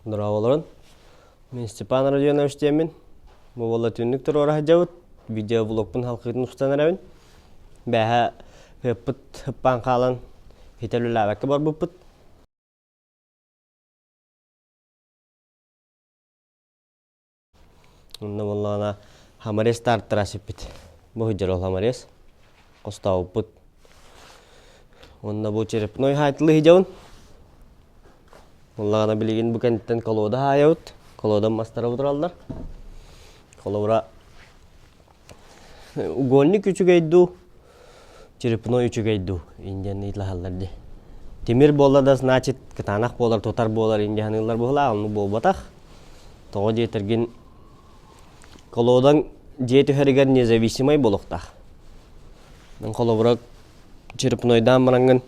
Дорооболорун. Мин Степан Родионович диэммин. Бу буолла түннүк туруора сылдьабыт. Видеоблогпун халкыытын устан эрэбин. Бээһэ ыппыт ыппаан хаалан хитэ үлэлээбэккэ барбыппыт. Онно буоллаҕына Хамарес таартара сиппит. Бу сылдьар ол Хамарес. Хостообуппут. Уонна бу черепной хаайтылы сылдьабын. Буоллаҕына билигин бу кэнниттэн колода хаайабыт. Колода мастара тураллар. Холобура угольник үчүгэй дуу, черепной үчүгэй дуу индиан ыйыталаһаллар дии. Тимир буолла да значит кытаанах буолар, тутар буолар индианыыллар буолаа, оннук буолбатах. Тоҕо диэтэргин колодаҥ дьиэ түһэригэр независимай буолуохтаах. Холобура черепнойдаан бараҥҥын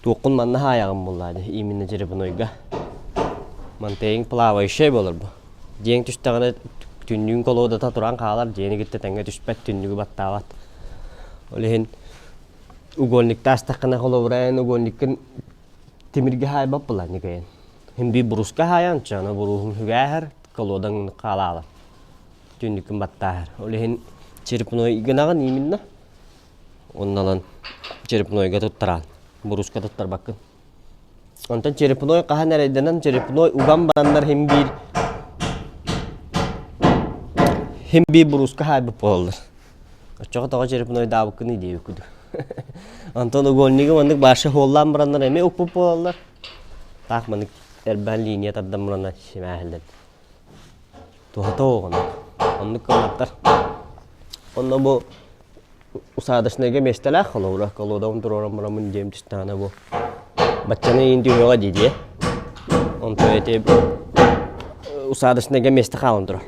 туоххун манна хаайаҕын буоллаа дии именно черепнойга. Мантейиҥ плавающай буолар бу. Дьиэҥ түстэҕинэ түннүгүн колодата туран хаалар, дьиэни кытта тэҥҥэ түспэт, түннүгү баттаабат. Ол иһин угольниктаастаххына холобура эн угольниккын тимиргэ хаайбат буоллаан никэйэн. Хин биир буруска хаайан, чана буруһун хүгээһэр, колодаҥ хаалаалар. Түннүккүн баттааһар. Ол иһин черепной гынаҕын именно. Оннолон черепнойга туттараан, буруска туттарбаккын. Онтон черепной хаһан эрэйдэнэн черепной уган бараннар хим биир хим биир буруска хаайбыт буолаллар. Оччоҕо тоҕо черепнойдаабыккыный диэбиккин дуу. Онтон угольнигы маннык баша хуоллаан бараннар эмиэ укпут буолаллар. Таах маннык эрбээн линия тардан бараннар симээһэллэр. Туһата оҕону. Оннук кыллаттар. Онно бу усадочнайга миэстэлээх холобура колодабын туруоран бараммын дьиэм түстэҕинэ бу баччаны иин түһүөҕэ дии дии. Онтон ити усадочнайга миэстэ хаалан турар.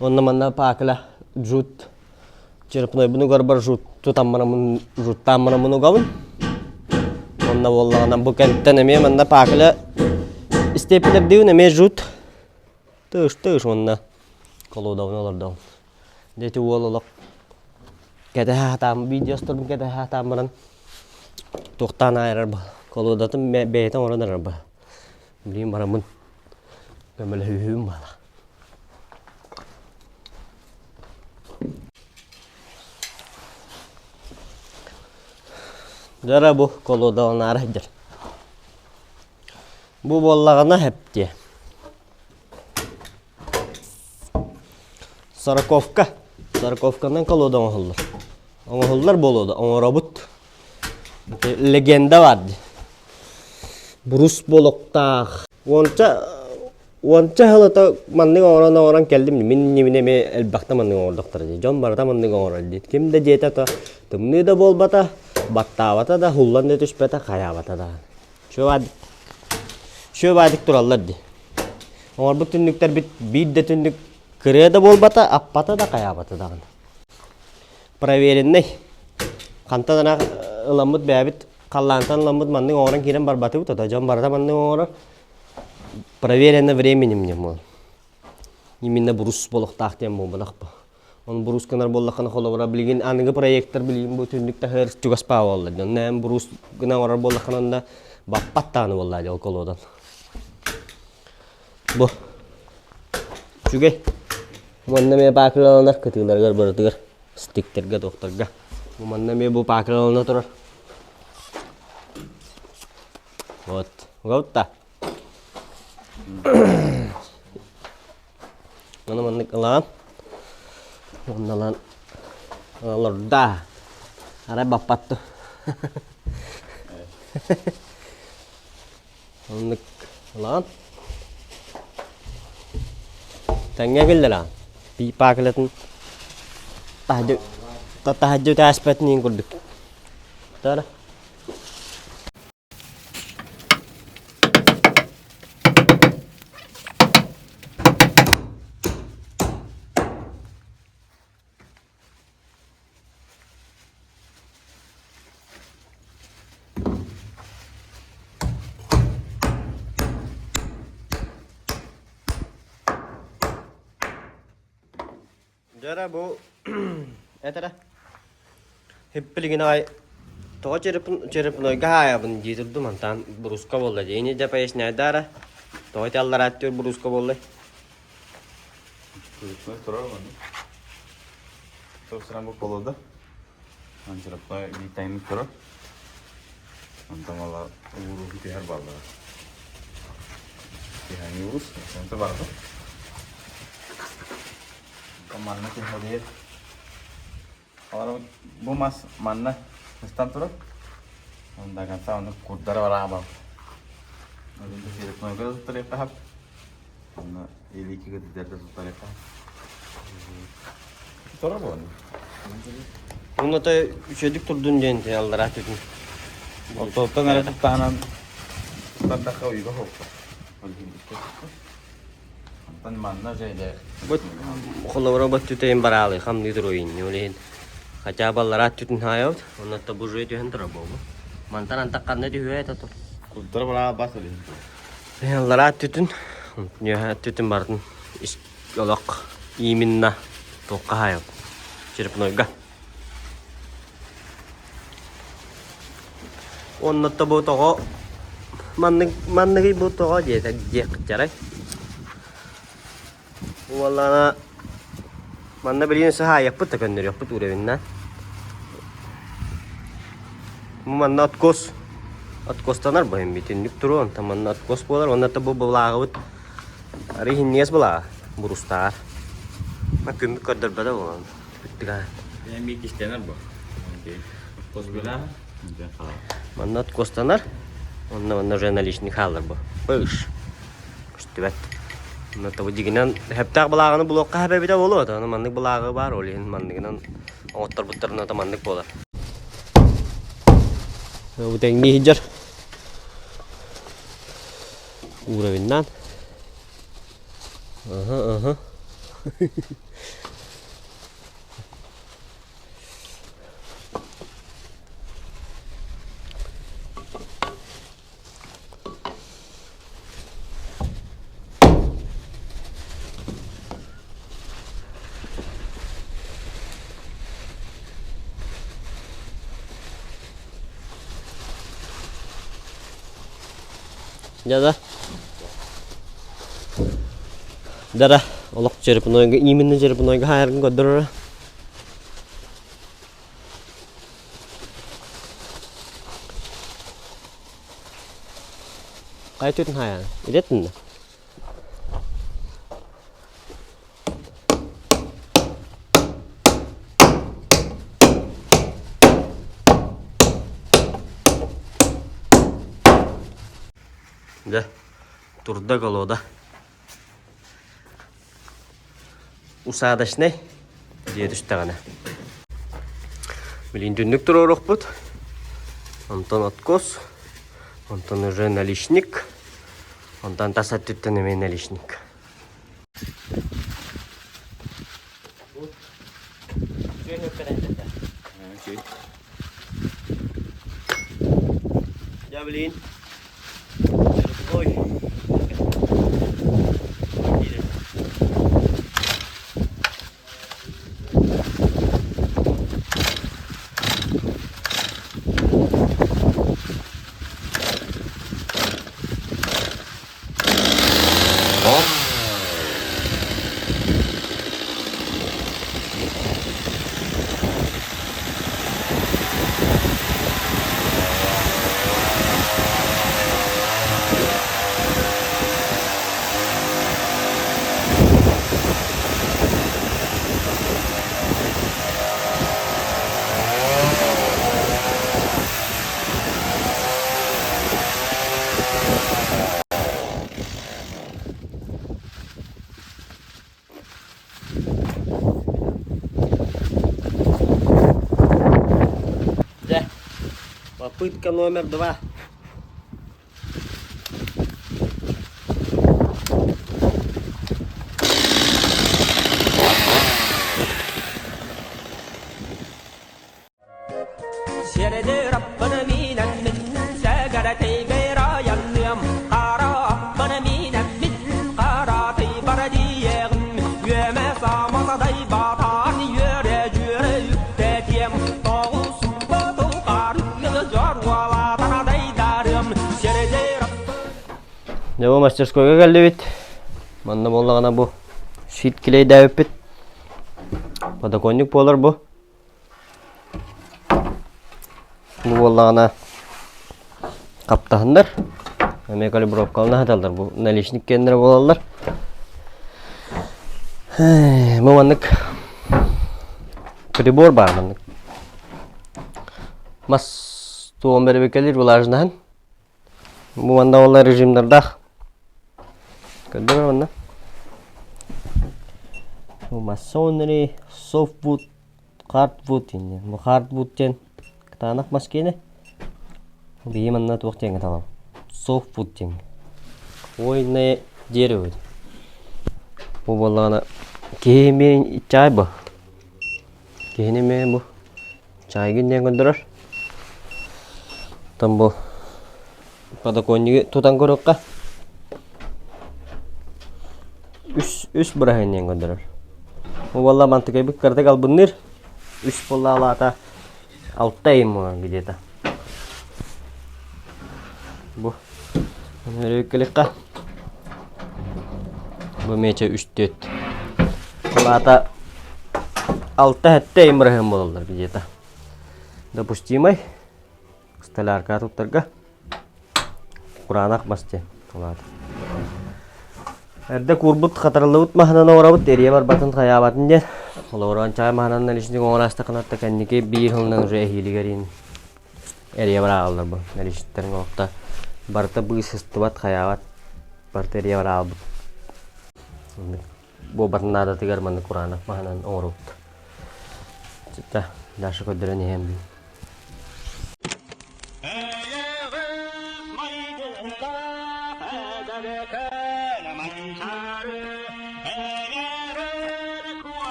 Онно манна паакыла жут черепнойбун угарбар жут тутан бараммын жуттаан бараммын угабын. Онно буоллаҕына бу кэнтэн эмиэ манна паакыла истиэпилэрдиин эмиэ жут тыш тыш уонна колодабын олордоҕум. Дьэ ити уол олох кэтэһэ сатаан видеостарбын кэтэһэ сатаан баран туохтаан аайарар ба колодатын бэйэтэ оҥорон эрэр ба билигин бараммын көмөлөһүүһүм баала. Дьара бу колодаланаары сылдьар. Бу буоллаҕына хэптиэ. Сороковка. Сороковканан колода оҥоһуллар. Оҥоһуллар буолуо да оҥоробут. Легенда бар дии. Брус болохтаах. Уонча уонча сылата маннык оҥорон оҥорон кэллим. Мин иннибинэ эмиэ элбэхтэ маннык оҥордохторо дии. Дьон барыта маннык оҥорор дии. Ким да диэтэ то тымныы да буолбата, баттаабата да, һуллан да түспэтэ, хайаабата да. Чүөбаадык тураллар дии. Оҥорбут түннүктэрбит биир да түннүк кырыа да буолбата, аппата да хайаабата даҕаны. Проверенный. Хантан ынах ыламмыт бэйэбит халлаантан ыламмыт маннык оҥорон киирэн барбатыбыт, ото дьон барыта маннык оҥорор. Проверено временем диэн буолар. Именно брус болохтаах диэн буолбатах бу. Оны брус гынар буоллаххына холобура билигин аныгы проектор билигин бу түннүк таһыгар чугас баа буолла. Онно эн брус гына оҥорор буоллаххына онно баппат даҕаны буолла дьол колодан. Бу үчүгэй. Манна эмиэ паакылаланар кытыыларыгар барытыгар стиктэргэ туохтарга. Бу манна эмиэ бу паакылалана турар. Вот. Угабытта. Маны маннык ылаҕын. Уонна ылан олордо. Арай баппатты. Оннук ылаҕын. Тэҥҥэ киллэрэҕин. Пиипаакылатын таһырдьа таһырдьа үтээспэтин курдук. Тара. Дьэ эрэ бу эт эрэ. Хиппилигин аҕай. Тоҕо черепнойга хаайабын дии турдум, антан бруска буолла дии. Ини дьэ поясняйдаара. Тоҕо ити аллараа түөр бруска буоллай? Черепной турар манна. Собственно, бу колода. Черепной биир турар. Онтон мала ууруу түһэр баллара. Түһэҥи уус, онто барда. Манна түһэрээр. Бу мас манна сыстан турар. До конца ону курдара бараабал. Черепнойга туттарыахха Онно илиики кытыдерде туттарыахха Турар буолан. Онно то үчүгэйдик турдун диэн аллараа түтүн. Оттоттон эрэ туттаанан туттардахха уйга хооппа. Онтон манна жайда Бу холобура бу түтэйин бараалы хамныы туруйун ол хотя бы аллараа түтүн хаайабыт онно то бужуй түһэн турар буолбу. Мантан антах ханна түһүө это то. Курдара бараа бас олин. Аллараа түтүн, үөһээ түтүн бартын олох именно туохха хаайабыт черепнойга. Онно бу тоҕо маннык манныгый бу тоҕо диэтэ диэхчэрэй. Уоллана манна билигин саһаайаппыт да көннөрүөхпүт уровенна. Манна откос откостанар бу бүтүннүк туруо онтон манна откос буолар уонна бу былааҕыбыт арый иһинниэс былааҕа бурустаар. Ма күммүт көрдөрбөтө буолан бүттүк Эми кистенер бу. Откос была. Манна откостанар. Онно манна уже наличник хаалар бу. Пыш. Көстүбэт. Онно тобу дьигинэн хэптээх былааҕыны булуохха хэбэбитэ буолуо, аны маннык былааҕы баар, ол иһин манныгынан оҥотторбуттарына то маннык буолар. Бу тэҥнии сылдьар уровеннаан. Аха, аха. Дьэ да. Дара олох черепнойга именно черепнойга хаайаргын көрдөрөрө. Хайа түтүн хайаан? Идеттин да? Дьэ, турда голода. Усадочнай дьиэ түстэҕинэ. Билигин түннүк туруоруохпут. Онтон откос, онтон уже наличник, онтон тас өттүттэн эмиэ наличник. Дьэ билигин Ой. Дьэ, попытка номер два. Дьэ бу мастерскойга кэллибит. Манна буоллаҕына бу щит килейдээбиппит. Подоконник буолар бу. Бу буоллаҕына хаптаһыннар. Эмиэ калибровкалана сыталлар. Бу наличник киэннэрэ буолаллар. Бу маннык прибор баар маннык. Мас туон бэрэбикэлиир влажнаһын. Бу манна ол режимнардаах. Көрдөрөр манна. Бу masonry, softwood, hardwood иннин. Бу hardwood диэн кытаанах мас киэнэ. Биһи манна туох диэҥҥэ талабыт? Softwood диэҥҥэ. Хвойное дерево. Бу буоллаҕына киһи эмиэ чаай бу. Киһини эмиэ бу чаайгын диэн көрдөрөр. Оттон бу подоконнигы тутан көрүөххэ. Үс, үс быраһын диэн көрдөрөр. Бу буолла мантыкайбыт кыратык албынныыр. Үс буолла алаата алта ыйым буолан где-то. Бу өрүккэлиххэ бу миэчэ үс түөрт. Ол аата алта сэттэ ыйым быраһын буолаллар где-то. Допустимый столярка туттарга кураанах мас диэн ол аата. Эрдэ куурбут хатарыллыбыт маһынан оҥоробут, эрийэ барбатын хайаабатын диэн. Холобура, чай маһынан наличник оҥоро астаххына кэнники биир сылынан уже эһиилигэр иин эрийэ барааллар бу наличниктарын олохто барыта быыс сыстыбат, хайаабат, барыта эрийэ бараалбыт. Буолбатын наадатыгар маннык кураанах маһынан оҥоробут. Даша көрдөрөн иһэн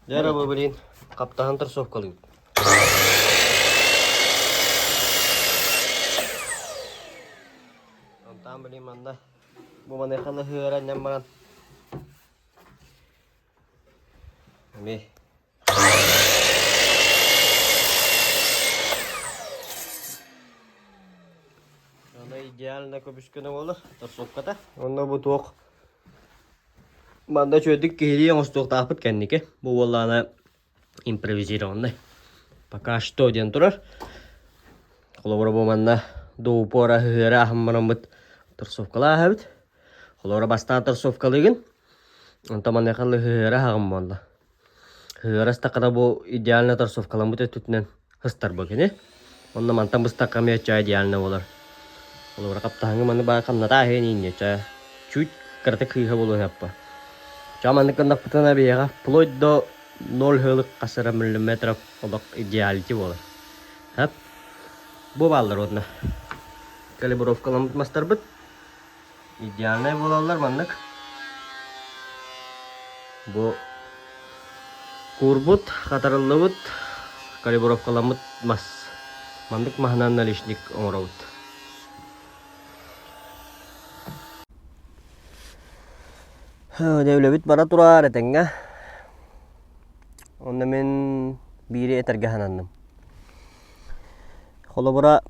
Дьэ эрэ бу блин, хаптаһын торсовкалыыбыт. Онтон блин манна бу маныаха лыһыара анньан баран эмиэ Аны идеально көбүскүнэ буолар торсовката. Онно бу туох Манна үчүгэйдик киһилии оҥостуохтаахпыт кэнники. Бу буоллаҕына импровизированный. Пока что диэн турар. Холобура бу манна до упора ыһыара аһымманаммыт торсовкалаах эбит. Холобура бастаан торсовкалыыгын. Онтон маныаха ыһыара аһаҕын буолла. Ыһыара ыстаххына бу идеально торсовкаламмыт өттүтүнэн ыстарба кини. Онно мантан быстахха эмиэ чай идеально буолар. Холобура хаптаһыҥҥа маны баар хамната аһыан иинньэ чай чуть кыратык кыыһа буолуон аппа. Ча маннык гыннахпытына биһиэхэ вплоть до 0 хылык хасыра миллиметров олох идеалити буолар. Хап. Бу бааллар уонна калибровкаламмыт мастарбыт идеальнай буолаллар маннык. Бу куурбут, хатарыллыбыт, калибровкаламмыт мас. Маннык маһынан наличник оҥоробут. Дьэ үлэбит бара турар этэҥҥэ. Онно мин биири этэргэ сананным. Холобура,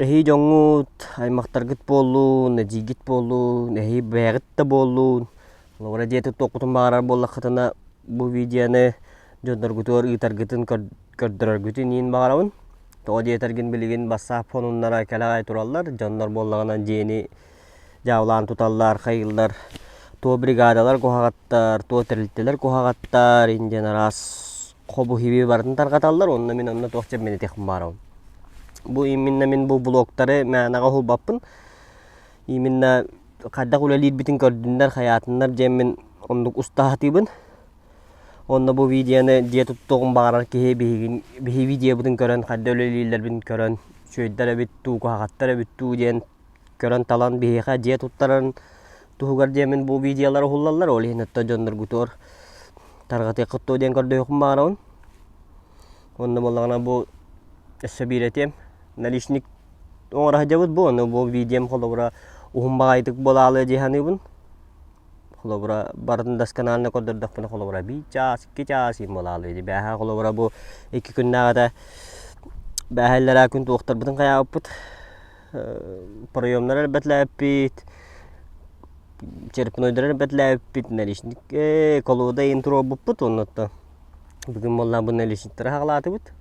эһии дьоҥҥут, аймахтаргыт буоллун, эдьиийгит буоллун, эһии бэйэҕит да буоллун, холобура дьиэ туттуоххутун баҕарар буоллаххытына, бу видеоны дьонноргутугар ыытаргытын көрдөрөргүтүн иин баҕарабын. Тоҕо диэтэргин билигин бассаап фонуннара кэлэ аҕай тураллар, дьоннор буоллаҕына дьиэни дьаабылаан туталлар, хайыыллар, туо бригадалар куһаҕаттар, туо тэрилтэлэр куһаҕаттар, ин диэн араас хобу-хиби барытын тарҕаталлар уонна мин онно туох дьэбинэтиэхпин баарабын. Бу именно мин бу блогтары мээнэҕэ уһулбаппын. Именно хайдах үлэлиирбитин көрдүннэр, хайаатыннар диэммин оннук устаһатыыбын. Онно бу видеоны дьиэ туттуоҕун баҕарар киһи биһигин биһи видеобытын көрөн хайда үлэлииллэрбин көрөн үчүгэйдэр эбит дуу, куһаҕаттар эбит дуу диэн көрөн талан биһиэхэ дьиэ туттарарын туһугар диэммин бу видеолар уһуллаллар. Ол иһин оттон дьонноргутугар тарҕатыаххыт дуо диэн көрдөһүөхпүн баҕарабын. Уонна буоллаҕына бу өссө биир этиэм. Наличник оҥоро сылдьабыт бу, ону бу видеом холобура уһун баҕайытык буолаалыа дии саныыбын. Холобура барытын досконально көрдөрдөхпүнэ холобура биир чаас, икки чаас иин буолаалыа дии. Бээһээ холобура бу икки күннээҕитэ бээһээ иллэрээ күн туохтарбытын хайаабыппыт проемнары элбэтилээбиппит, черепнойдары элбэтилээбиппит, наличник колода иин туруорбуппут уонна оттон Бүгүн буоллаҕа бу наличниктары хаҕалаатыбыт.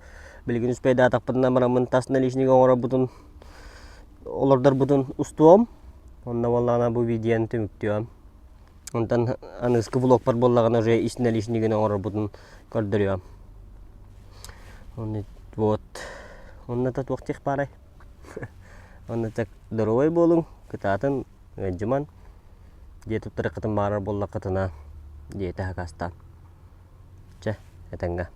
Билигин үспэйдаатахпытына бараммын тас наличник оҥорорбутун олордорбутун устуом. Онно буоллаҕына бу видеоны түмүктүөм. Онтон аныгыскы блогпар буоллаҕына уже ис наличнигин оҥорорбутун көрдөрүөм. Вот. Онно да туох диэх баарай? Онно так доруобай буолуҥ, кытаатын, ыалдьыман. Дьиэ туттарыккытын баҕарар буоллаххытына, дьиэтэ хакастаан. Чэ, этэҥҥэ.